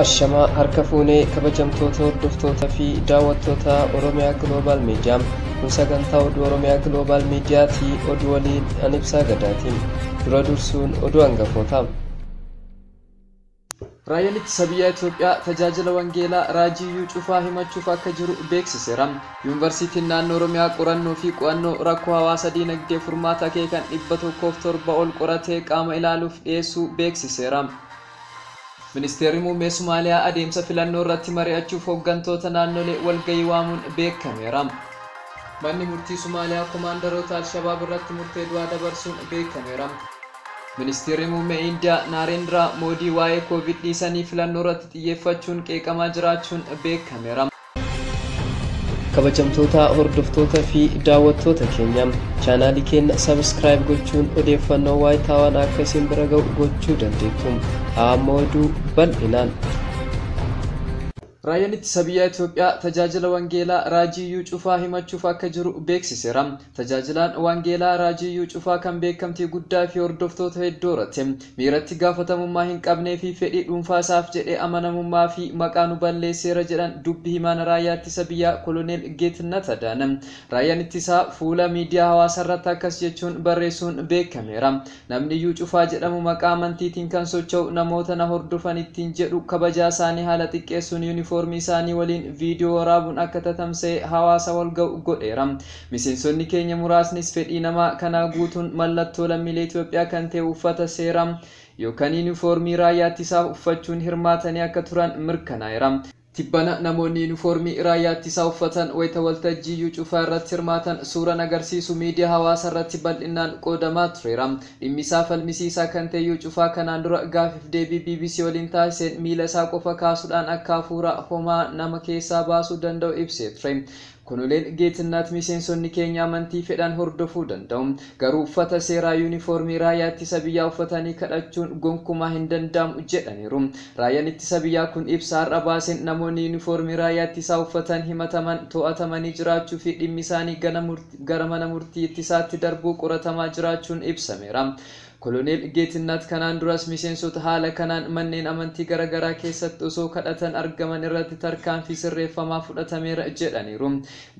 Ashamaa harka fuunee kabajamtoota hordoftoota fi daawwattoota Oromiyaa Global Miidiyaa. Kun sagantaa oduu Oromiyaa Global Miidiyaatii oduu waliin an ibsaa gadaatiin. Dura dursuun oduu hangafootaa. Raayyaan ittisa biyyaa Itoophiyaa tajaajila wangeelaa Raajiyyuu Cufaa himachuuf akka jiru beeksiseera. Yuunivarsiitiin naannoo Oromiyaa qorannoo fi qo'annoo rakkoo hawaasa diinagdee furmaata akeekan 107 ol qoratee qaama ilaaluuf dhiyeessuu beeksiseera. Ministeerri muummee Somaaliyaa adeemsa filannoo irratti mari'achuuf hooggantoota naannolee walgayii waamuun beekameera. Manni murtii Somaaliyaa komaandaroota Alshabaab irratti murtee du'aa dabarsuun beekameera. Ministeerri muummee Indiyaa Naarendraa Moodii waa'ee Koovid dhiisanii filannoo irratti xiyyeeffachuun qeeqamaa jiraachuun beekameera. Kabajamtoota hordoftoota fi daawwattoota keenya chaanaalii keenya sabskiraayib gochuun odeeffannoo waayitaawaan akka isin bira ga'u gochuu dandeettu. Amma oduu bal'inaan. Raayyaan ittisa biyyaa Itoophiyaa tajaajila wangeelaa Raajiyyuu Cufaa himachuuf akka jiru beeksiseera. Tajaajilaan wangeelaa Raajiyyuu Cufaa kan beekamtii guddaa fi hordoftoota hedduu horate miiratti gaafatamummaa hin qabnee fi fedhii dhuunfaa isaaf jedhee amanamummaa fi maqaa nu balleesseera jedhan dubbi himaan raayyaa ittisa biyyaa Koloneel Geetnat Adaana. Raayyaan ittisaa fuula miidiyaa hawaasaa irratti akkas jechuun barreessuun beekameera. Namni Iyyuu Cufaa jedhamu maqaa amantiitiin kan socho'u namoota na hordofan ittiin jedhu kabajaa isaanii haala xiqqeessuun yuunifoormii isaanii waliin viidiyoo waraabuun akka tatamsa'e hawaasa wal ga'u godheera. Miseensonni keenya muraasnis fedhii namaa kanaa guutuun mallattoo lammiilee Itoophiyaa kan ta'e uffata seeraa yookaan yuunifoormii raayyaa ittisaa uffachuun hirmaatanii akka turan mirkanaa'eera. Tibbana namoonni yuunifoormii raayyaa ittisaa uffatan wayita waltajjii Iyyuu Cufaa irratti hirmaatan suuraan agarsiisu miidiyaa hawaasaa irratti bal'inaan qoodamaa tureera. Dhimmi isaa falmisiisaa kan ta'e Iyyuu Cufaa kanaan dura gaafiif deebii BBC waliin taasiseen miila isaa qofa kaasuudhaan akka hafuura homaa nama keessaa baasuu danda'u ibsee ture. Koloneel Geetnat miseensonni keenya amantii fedhan hordofuu danda'u. Garuu uffata seeraa yuunifoormii raayyaa ittisa biyyaa uffatanii kadhachuun gonkumaa hin danda'amu jedhaniiru. Raayyaan ittisa biyyaa kun ibsa har'a baaseen namoonni yuunifoormii raayyaa ittisaa uffatan himataman to'atamanii jiraachuu fi dhimmi isaanii gara mana murtii ittisaatti darbuu qoratamaa jiraachuun ibsameera. Koloneel Geetnat kanaan duras miseensota haala kanaan manneen amantii garaagaraa keessatti osoo kadhatan argaman irratti tarkaanfii sirreeffamaa fudhatameera jedhaniiru.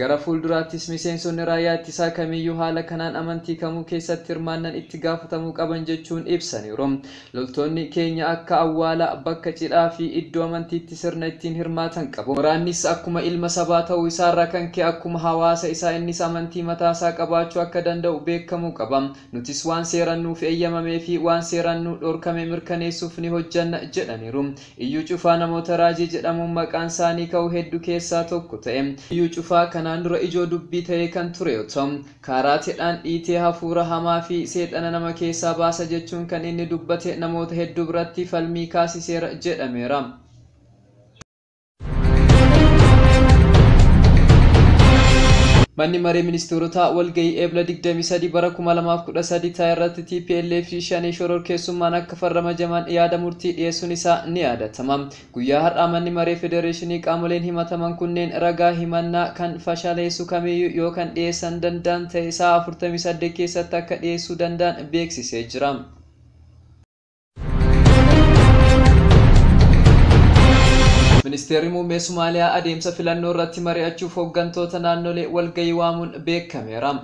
Gara fuulduraattis miseensonni raayyaa ittisaa kamiyyuu haala kanaan amantii kamuu keessatti hirmaannan itti gaafatamuu qaban jechuun ibsaniiru. Loltoonni keenya akka awwaala bakka cidhaa fi iddoo amantiitti sirna ittiin hirmaatan qabu. Waraannis akkuma ilma sabaa ta'uu isaarraa kan ka'e akkuma hawaasa isaa innis amantii mataasaa qabaachuu akka danda'u beekamuu qaba. Nutis waan seeraan nuuf eeyyamamee fi waan seeraan nu dhorkame mirkaneessuuf ni hojjanna jedhaniiru. Iyyuu Cufaa namoota raajii jedhamuun maqaan isaanii ka'u hedduu keessaa tokko ta'e. Iyyuu Cufaa kanaan dura ijoo dubbii ta'ee kan ture yoo ta'u, kaaraateedhaan dhiitee hafuura hamaa fi seexana nama keessaa baasa jechuun kan inni dubbate namoota hedduu biratti falmii kaasiseera jedhameera. Manni maree ministeerotaa walgayii eebla 23 bara 2013 taa'e irratti TPLF fi shanee shororkeessummaan akka farramajaman yaada murtii dhiyeessuun isaa ni yaadatama. Guyyaa har'aa manni maree federeeshinii qaamoleen himataman kunneen ragaa himannaa kan fashaleessu kamiyyuu yoo kan dhiyeessan danda'an ta'e isaa 48 keessatti akka dhiyeessuu danda'an beeksisee jira. Ministeerri muummee Somaaliyaa adeemsa filannoo irratti mari'achuuf hooggantoota naannolee walgayii waamuun beekameera.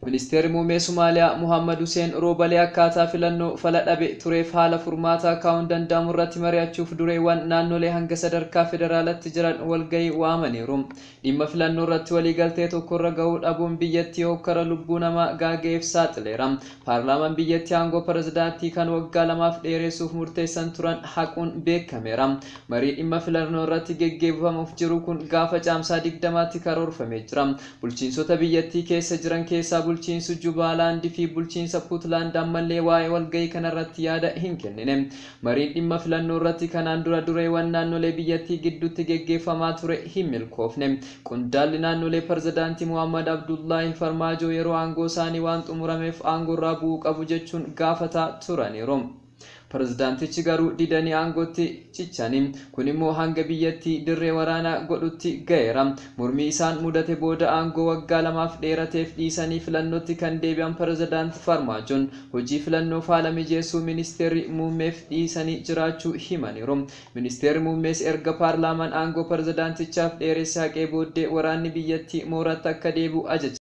Ministeerri muummee Somaaliyaa Muhammad Hussein Roobalee akkaataa filannoo fala dhabe tureef haala furmaataa kaa'uun danda'amu irratti mari'achuuf dureewwan naannolee hanga sadarkaa federaalaatti jiran walgayii waamaniiru. Dhimma filannoo irratti waliigaltee tokkorra gahuu dhabuun biyyattii hokkara lubbuu namaa gaaga'eef saaxileera. Paarlaamaan biyyattii aangoo pirezidaantii kan waggaa 2 dheeressuuf murteessan turan haquun beekameera. Marii dhimma filannoo irratti geggeeffamuuf jiru kun gaafa caamsaa 20tti karoorfamee jira. Bulchiinsota biyyattii keessa jiran keessaa bulchiinsu Jubaalaand fi bulchiinsa Puutlaand ammallee waa'ee walgayii kanarratti yaada hin kennine. Mariin dhimma filannoo irratti kanaan dura dureewwan naannolee biyyattii gidduutti geggeeffamaa ture hin milkoofne. Qondaalli naannolee pirezidaantii Muhammad Abdullaahi Farmaajoo yeroo aangoo isaanii waan xumurameef aangoo irraa bu'uu qabu jechuun gaafataa turaniiru. Pirezidaantichi garuu didanii aangootti cichani. Kun immoo hanga biyyattii dirree waraanaa godhutti ga'eera. Mormii isaan mudate booda aangoo waggaa 2f dheerateef dhiisanii filannootti kan deebi'an pirezidaanti Farmaajoon hojii filannoof haala mijeessuu ministeerri muummeef dhiisanii jiraachuu himaniiru. Ministeerri muummees erga paarlaamaan aangoo pirezidaantichaaf dheeresse haqee booddee waraanni biyyattii mooratti akka deebi'u ajaje.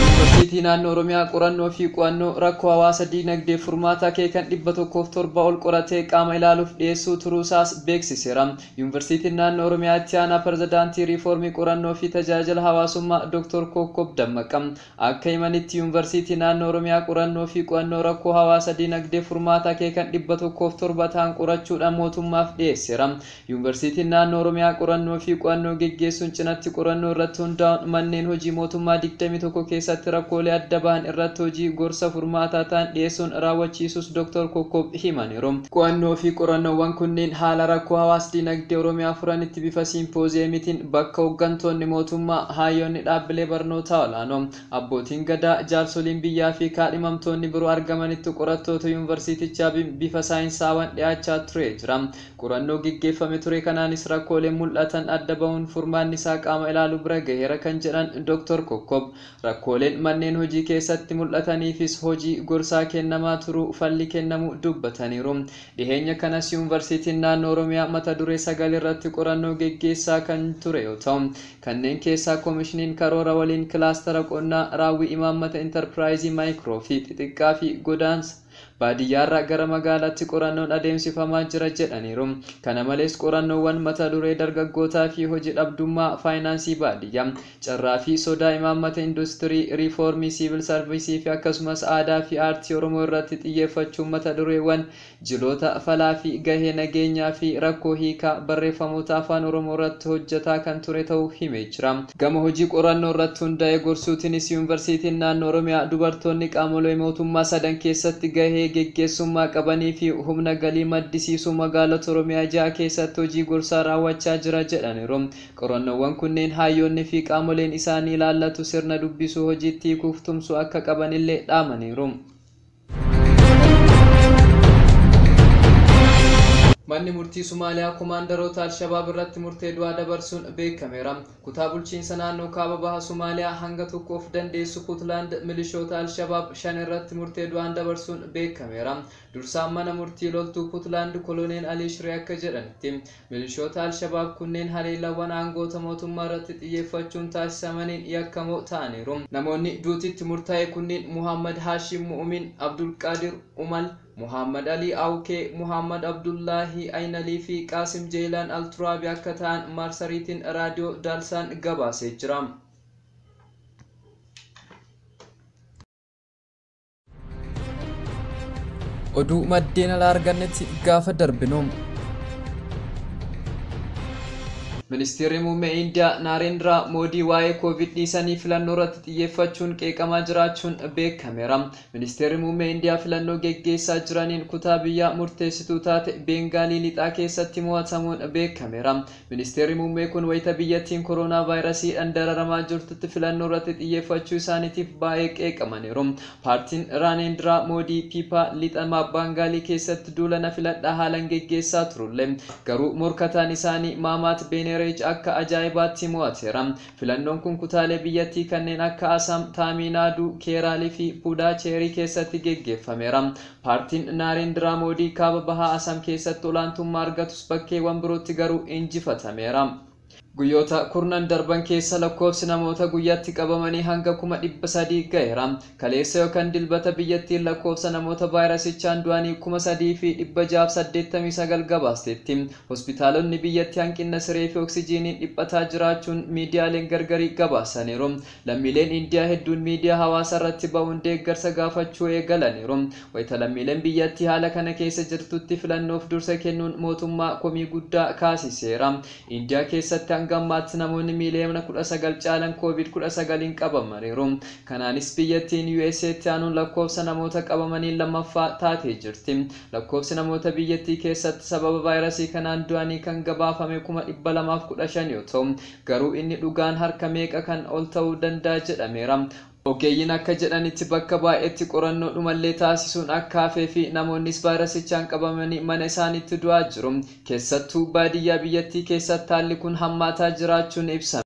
Yuunivarsiitii naannoo Oromiyaa qorannoo fi qo'annoo rakkoo hawaasa diinagdee furmaata akeekan 107 ol qoratee qaama ilaaluuf dhiyeessuu turuusaas beeksiseera. Yuunivarsiitiin naannoo Oromiyaa itti aanaa pirezidaantii riifoormii qorannoo fi tajaajila hawaasummaa Dr. Kokkob Dammaqa akka himanitti yuunivarsiitii naannoo Oromiyaa qorannoo fi qo'annoo rakkoo hawaasa diinagdee furmaata akeekan 107 ta'an qorachuudhaan mootummaaf dhiyeesseera. Yuunivarsiitiin naannoo Oromiyaa qorannoo fi qo'annoo geggeessuun cinatti qorannoo irratti hundaa'uun manneen hojii mootummaa 21 keessatti rakkoolee adda bahan irratti hojii gorsa furmaataa ta'an dhiyeessuun raawwachiisus Dr. Kokkob himaniiru. Qo'annoo fi qorannoowwan kunneen haala rakkoo hawaas diinagdee Oromiyaa furanitti bifa siimpooziyeemiitiin bakka hooggantoonni mootummaa, hayyoonni dhaabbilee barnootaa olaanoo, abbootiin gadaa, jaarsoliin biyyaa fi kaadhimamtoonni biroo argamanitti qorattoota yuunivarsiitichaa bifa saayinsaawaan dhiyaachaa ture jira. Qorannoo geggeeffame ture kanaanis rakkooleen mul'atan adda bahuun furmaanni isaa qaama ilaalu bira gaheera kan jedhan Dr. Kokkob rakkooleen manneen hojii keessatti mul'ataniifis hojii gorsaa kennamaa turuu falli kennamuu dubbataniiru. Dhiheenya kanas yuunivarsiitiin naannoo Oromiyaa mata duree 9 irratti qorannoo geggeessaa kan ture yoo ta'u, kanneen keessaa koomishiniin karoora waliin kilaastara qonnaa, raawwii imaammata intarpiraayizii maayikiroo fi xixiqqaa fi godaansa baadiyyaarraa gara magaalaatti qorannoon adeemsifamaa jira jedhaniiru. Kana malees qorannoowwan mata duree dargaggootaa fi hojii dhabdummaa, faayinaansii baadiyyaa, carraa fi sodaa imaammata industirii, riifoormii siivil sarvisii fi akkasumas aadaa fi aartii Oromoo irratti xiyyeeffachuun mata dureewwan jiloota falaa fi gahee nageenyaa fi rakkoo hiikaa barreeffamoota afaan Oromoo irratti hojjetaa kan ture ta'uu himee jira. Gama hojii qorannoo irratti hundaa'e gorsuutiinis yuunivarsiitiin naannoo Oromiyaa dubartoonni qaamolee mootummaa sadan keessatti gahee geggeessummaa qabanii fi humna galii maddisiisuu magaalota Oromiyaa 6 keessatti hojii gorsaa raawwachaa jira jedhaniiru. Qorannoowwan kunneen hayyoonni fi qaamoleen isaanii ilaallatu sirna dubbisuu hojiitti hiikuuf tumsuu akka qabanillee dhaamaniiru. Manni murtii Somaaliyaa komaandaroota Alshabaab irratti murtee du'aa dabarsuun beekameera. Kutaa bulchiinsa naannoo kaaba baha Somaaliyaa hanga tokko of dandeessu Puntland milishoota Alshabaab 5 irratti murtee du'aan dabarsuun beekameera. Dursaan mana murtii loltuu Puntland Koloneel Alii Shiree akka jedhanitti milishoota Alshabaab kunneen haleellawwan aangoota mootummaa irratti xiyyeeffachuun taasisamaniin yakkamoo ta'aniiru. Namoonni duutitti murtaa'e kunneen Muhammad Haashim Mu'umin, Abdulqaadir Umal, Muhammad Ali Awkee, Muhammad Abdullahi Aynalii fi Qaasim Jeelaan Alturaabi akka ta'an marsariitiin raadiyoo Daalsaan gabaasee jira. Oduu maddeen alaa argannetti gaafa darbinu. Ministeerri muummee Indiyaa Naarendra Moodii waa'ee Koovid dhiisanii filannoo irratti xiyyeeffachuun qeeqamaa jiraachuun beekameera. Ministeerri muummee Indiyaa filannoo geggeessaa jiraniin kutaa biyyaa murteessituu taate Beengaalii lixaa keessatti mo'atamuun beekameera. Ministeerri muummee kun wayita biyyattiin kooroonaa vaayirasiidhaan dararamaa jirtutti filannoo irratti xiyyeeffachuu isaaniitiif baay'ee qeeqamaniiru. Paartiin Naarendra Moodii Piipaa lixa Baangaalii keessatti duula na filadhaa haalaan geggeessaa turullee garuu morkataan isaanii Maamaat Beeneer akka ajaa'ibaatti mo'ateera. Filannoon kun kutaalee biyyattii kanneen akka Assam, Taaminaaduu, Keeraalii fi Puducheerii keessatti geggeeffameera. Paartiin Naarendra Moodii kaaba bahaa Assam keessatti olaantummaa argatus bakkeewwan birootti garuu injifatameera. Guyyoota kurnan darban keessa lakkoofsi namoota guyyaatti qabamanii hanga 300,000 ga'eera. Kaleessa yookaan dilbata biyyattiin lakkoofsa namoota vaayirasichaan du'anii 3,689 gabaasteetti. Hospitaalonni biyyattii hanqina siree fi oksijiiniin dhiphataa jiraachuun miidiyaaleen gargarii gabaasaniiru. Lammiileen Indiyaa hedduun miidiyaa hawaasaa irratti ba'uun deeggarsa gaafachuu eegalaniiru. Wayita lammiileen biyyattii haala kana keessa jirtutti filannoof dursa kennuun mootummaa komii guddaa kaasiseera. Indiyaa keessatti hanga ammaatti namoonni miiliyoona 19 caalan COVID-19 qabamaniiru. Kanaanis biyyattiin USA'tti aanuun lakkoofsa namoota qabamaniin lammaffaa taatee jirti. Lakkoofsi namoota biyyattii keessatti sababa vaayirasii kanaan du'anii kan gabaafame 215,000 yoo ta'u, garuu inni dhugaan harka meeqa kan ol ta'uu danda'a jedhameera. Ogeeyyiin akka jedhanitti bakka baay'eetti qorannoo dhumallee taasisuun akka hafee fi namoonnis vaayirasichaan qabamanii mana isaaniitti du'aa jiru. Keessattuu baadiyyaa biyyattii keessatti haalli kun hammaataa jiraachuun ibsame.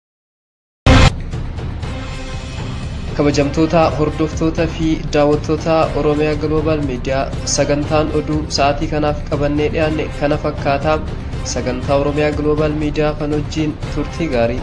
Kabajamtoota hordoftoota fi daawwattoota Oromiyaa Global Media, sagantaan oduu sa'aatii kanaaf qabannee dhiyaanne kana fakkaata. Sagantaa Oromiyaa Global Media kan wajjin turtii gaarii.